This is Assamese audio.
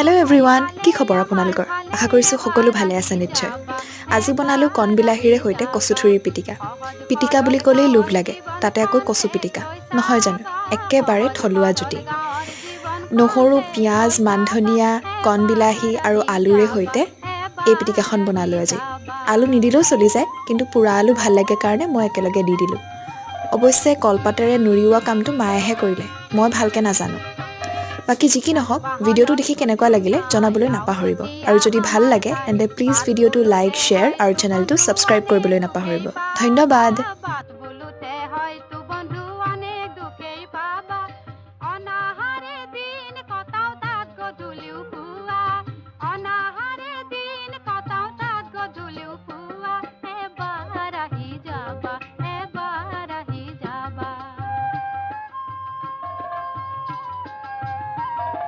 হেল্ল' এভৰিৱান, কি খবৰ আপোনালোকৰ? আশা কৰিছোঁ সকলো ভালে আছে নিশ্চয়। আজি বনালোঁ কণ বিলাহীৰে সৈতে কচুথুৰিৰ পিটিকা। পিটিকা বুলি ক'লেই লোভ লাগে, তাতে আকৌ কচু পিটিকা, নহয় জানো? একেবাৰে থলুৱা জুতি। নহৰু, পিঁয়াজ, মানধনিয়া, কণ বিলাহী আৰু আলুৰে সৈতে এই পিটিকাখন বনালোঁ আজি। আলু নিদিলেও চলি যায়, কিন্তু পোৰা আলু ভাল লাগে কাৰণে মই একেলগে দি দিলোঁ। অৱশ্যে কলপাতেৰে নুৰিওৱা কামটো মায়েহে কৰিলে, মই ভালকৈ নাজানো। বাকী যি কি নহওক, ভিডিঅ'টো দেখি কেনেকুৱা লাগিলে জনাবলৈ নাপাহৰিব আৰু যদি ভাল লাগে তেন্তে প্লিজ ভিডিঅ'টো লাইক, শ্বেয়াৰ আৰু চেনেলটো ছাবস্ক্ৰাইব কৰিবলৈ নাপাহৰিব। ধন্যবাদ।